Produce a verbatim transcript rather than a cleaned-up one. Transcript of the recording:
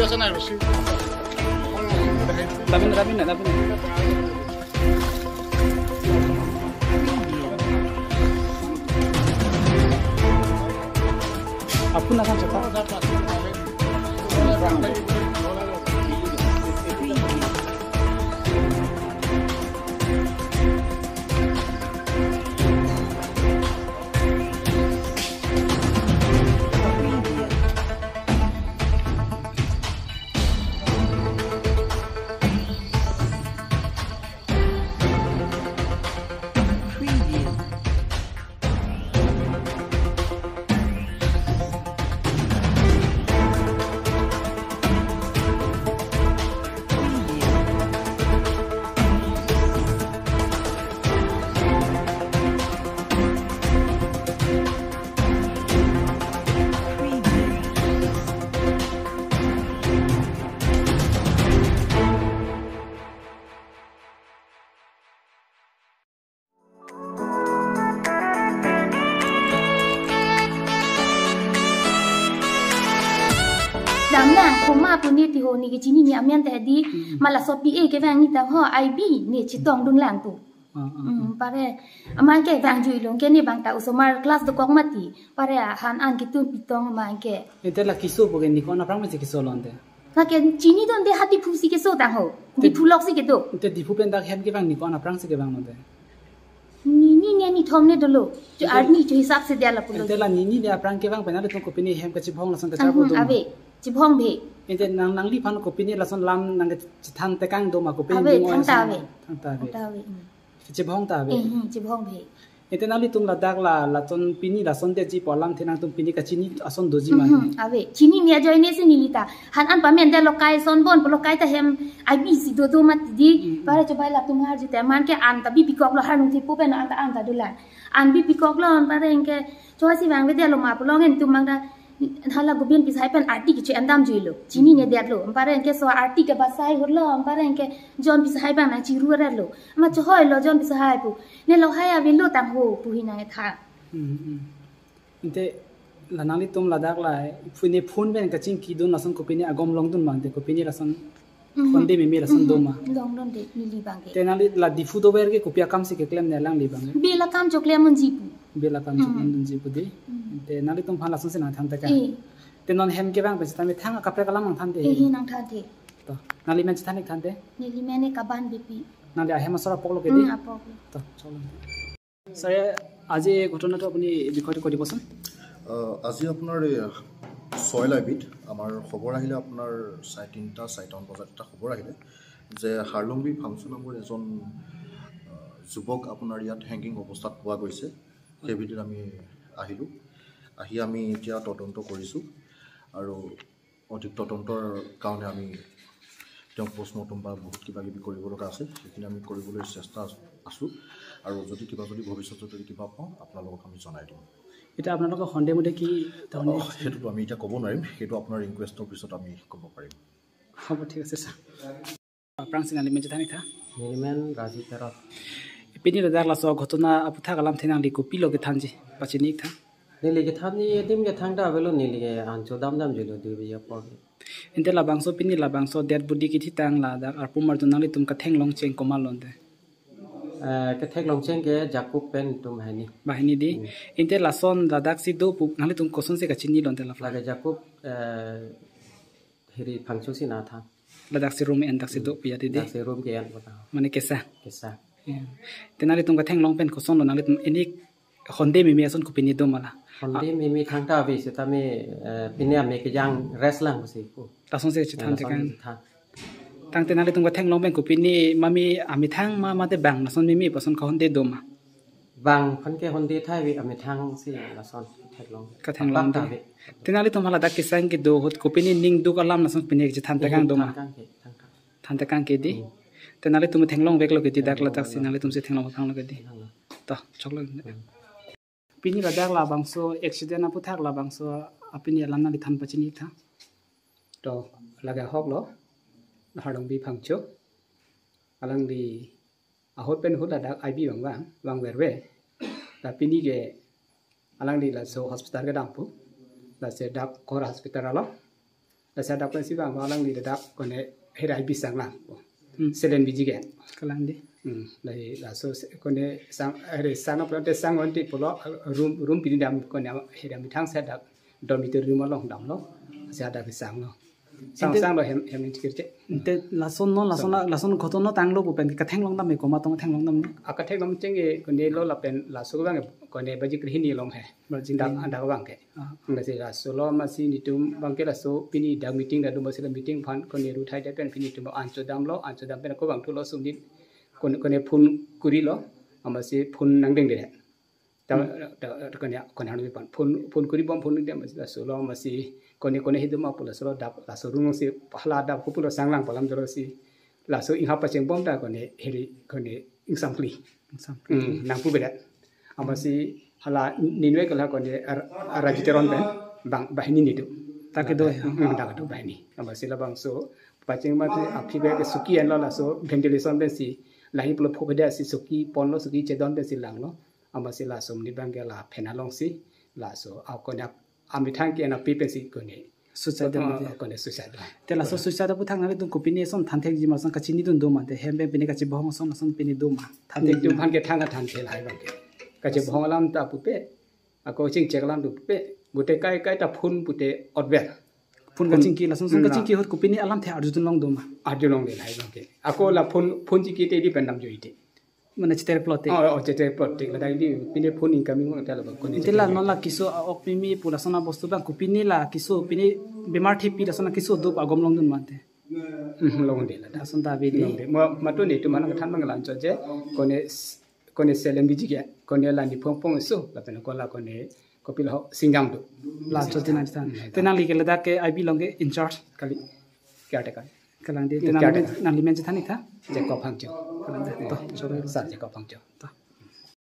Lamin, lamin, lamin. Apun akan cepat. Damnang, komat pu ne tiho, ne kechinine amen ta hedi, Hmm. ma laso P A kevang ne ta ho, I B ne chetongdun lang pu. Ah, ah, Hmm, ah. pare, aman ke vangjuilo, ke ne bang ta osomar class dokok mati, pare han an ketun pitong aman ke. Ante la keso pu ke ne ko-an aphrang mesi keso lonte. Lake chinidunde ha Diphu si keso tang ho. Te- Diphu lok si kedo. Te Diphu pen dak hem kevang ne ko-an aphrang si kevang mate. Nini ne nithom ne dolo. Jo Te- arni jo hisap si dia lapulo. Te la nini ne aphrang kevang pen nanglitum kopine hem kachibhong lason kachar Ahum, ko do ma? Ave. Chibhong bhe. Ante nang nangliphan kopine lason lam nangkachethan tekang do ma kopine Ave, bing oi thangta lason? Ave. Thangta ave. Thangta ave. Hmm. Chibhong ta ave. Eh, hmm, chibhong bhe. Ante nanglitum ladak la, lason pini lason detji pu alamthe nangtum pini kachini ason doji ma? Mhm, ave. Chinine ajoine si neli ta. Han an pamen de lokai son bon, lokai ta hem I B si dodo mati di. Mhm. Pare chobai latum arju te aman ke an ta bipikoklo, harnung thipo pen an ta an ta dolang. An bipikoklo, an pare anke choisi vangvedetlo ma pulo ngen tum mang ta hala Gobind Pisahai pen arti kecho-endamjuilo. Chinine detlo. An pare anke so arti ke basai hurlo, an pare anke John Pisahai bang nangchiru arlo. Ma chohoilo John Pisahai pu. Ne lahai avelo tang ho pu hi nangkethan. Hmm, hmm. Ante la nanglitum ladak la phu- ne phone pen kachingkidun lason kopine agom longdun ma ante kopine lason Mhm. honde meme lason do ma? Mhm. Longdunde neli bang ke. Te nangli la Diphu dover ke kopi akam si keklem ne alangli bang ke? Bill akam choklem unji pu. Bill akam Mhm. choklem unji pu di. Mhm. Ante nanglitum aphan lason si nangthan tekang. Eh. Te non hem kevang pen seta methang akaprek alam nangthanthe. Eh, hi nangthanthe. To, nangli men chethan ik thanthe. Neli men ke Kaban Beypi. Nangli ahem asor apok lo ke di? Hmm, apok lo. To, cholo. Sir, আজি এই ঘটনাটো আপুনি বিষয়টো কৈ দিবচোন। আহ, আজি আপোনাৰ এই ছয় লাইবিত আমাৰ খবৰ আহিলে আপোনাৰ চাৰে তিনিটা, চাৰিটামান বজাত এটা খবৰ আহিলে যে হাৰলুংবি ফাংচু নামৰ এজন, আহ, যুৱক আপোনাৰ ইয়াত হেংগিং অৱস্থাত পোৱা গৈছে। সেই ভিত্তিত আমি আহিলোঁ। আহি আমি এতিয়া তদন্ত কৰিছোঁ আৰু অধিক তদন্তৰ কাৰণে আমি তেওঁক পোষ্টমৰ্টম বা বহুত কিবা কিবি কৰিব লগা আছে, সেইখিনি আমি কৰিবলৈ চেষ্টা আছোঁ। আৰু যদি কিবা, যদি ভৱিষ্যতে যদি কিবা পাওঁ, আপোনালোকক আমি জনাই দিম। এতিয়া আপোনালোকৰ সন্দেহ মতে কি ধৰণে অহ, সেইটোতো আমি এতিয়া ক'ব নোৱাৰিম, সেইটো আপোনাৰ ইনকুৱেষ্টৰ পিছত আমি ক'ব পাৰিম। হ'ব, ঠিক আছে sir. Aphrangsi nangli men chethan ik tha. Neli men Raji Terot. Pini ladak laso ghotona aputhak alamthe nangli kopilo kethanji, pachini ik tha. Neli kethan ni edim kethang ta avelo, neli ke ancho damdamjuilo dui baje apor. Ante labangso pini labangso dead body kethitang ladak arpum arjun nanglitum katheklong cheng komatlo ante? Eh, katheklong cheng ke Jacob pen atum banghini. Banghini di. Hmm. Ante lason ladaksi do pu nanglitum kosonsi kachinilo ante la? Lake Jacob, eh, hiri Phangcho si nangthan. Ladaksi room en daksi do pu ya di di. Daksi room ke-en pu ta. Mane kesa. Kesa. Ya. Te nanglitum katheklong pen kosonlo nanglitum ini honde meme ason kopine do ma la? Honde meme thangta ave setame, eh, pine ame kejang rest lang pusi pu. Lasonsi chethan tekang. Lasonsi chethan. Tangte nanglitum katheklong pen kopine mame amethang ma mate bang lason meme pu ason kahonde do ma? Bang aphan ke honde thai ave, amethang si lason theklong. Katheklong Abang di. Thai ave. Te nanglitum hala dak kesang kedo ahut kopine ning duk alam lason pine chethan tekang do ma? Thangkang ke, thangkang. Than tekang ke di. Hmm. Te nanglitum theklongveklo ke di dak ladaksi nanglitumsi theklong vekanglo ke di. Theklong. To, choklo. Hmm. Pini ladak labangso accident aputhak labangso apini alam nangli than pachini ik tha. To, lake ahok lo, Harlongbi Phangcho. Alangli ahut pen ahut ladak I B vang vang, vang verve. La pini ke alangli laso hospital kedam pu. Lasi dak Kora hospital along. Laso adap pensi bang alangli ladak kone herai bisang lang. Hmm. Selen biji ke. Kalang dei. Hmm. Lahi laso se-, kone sang, herai sang no pulote sang onti pulo, room, room pini dam kone herai methang si adap dormitory room along damlo. Si adap bisang lo. Sang, ante sang lo hem, hem ni chikir che. Ante lason no, lason, sang, la-, lason koton no tanglo pu pen katheklong dam, komat tong theklong dam ni. Akatheklong cheng e kone lo lapen laso bang kone baji krehini along he. Baji dak, krehini. Dak bang ke. Ah. Nggak sih, laso lo amatsi netum bang ke laso pini dak meeting dak do amatsi la meeting aphan kone ruthai de pen pini netum ancho damlo, ancho dam pen ako bang thulo sumdin kone, kone phone kurilo, amatsi phone nangdeng de. Ta, hmm, ta, ta, kone, kone hanu pan phone, phone kuri bom phone de amatsi laso lo amatsi kone, kone hidu ma pu laso lo dap, laso rung si hala dap ko pulo sang lang pu alam dolo si laso inghap pacheng bom ta kone herai kone ingsam kli. Ingsam kli. Hmm, nangpu beda. Amatsi hala ninwe kala kone ar-, ar Raji Teron pen bang banghini netum. Ta kedo ya. Hmm, ta kedo banghini. Amatsi labangso pacheng amatsi aphi be ke suki enlo laso ventilation pensi lahi pulo pho beda si suki ponlo, suki chedon pensi langlo. Amatsi laso ni bang ke la phen along si laso a kone ap-, amethang ke na pi pensi kone. Suicide dam, ah, ante. Kone suicide dam. Te laso suicide aputhak nanglitum kopine ason thanthekji ma, ason kachinidun do ma ante, hem pen pine kachibohong ason, ason pine do ma? Thanthek netum aphan ke thang thanthe lahai bang ke. Kachibohong alam ta pupe, ako chingchek alam ta pupe, gute kai kai ta phone pute otver. Phone, phone kachingki, lason son, hmm, kachingki ahut kopine alamthe arjulong do ma? Arjulong de lahai bang ke. Ako la phone, phone chingki te di pen damjoi te. Mane cheter plot te. Oh, oh, cheter plot te. Ladak di pine phone incoming mo tela bang kone. Ante la cheter non la plot te. Keso a-ok mimi pu lason abostu bang kopine la keso pine bemar thepi lason la keso do agom longdun ma ante. Hmm, longde la. Lason ta bidi. Longde. Ma, mamat netum aphan than bang la anchot je kone s-, kone selen biji ke, kone la ni phong phong so, lapen ko la kone kopilo singjam do. La anchot je nangthan. Hmm, te nangli ke ladak ke I B along ke in charge kali. Caretaker. Kalang dei. Hmm, te nangli caretaker. Men, nangli men chethan ik tha? Jacob Phangcho. Kalang dei. To, choro. Sir Jacob Phangcho. To.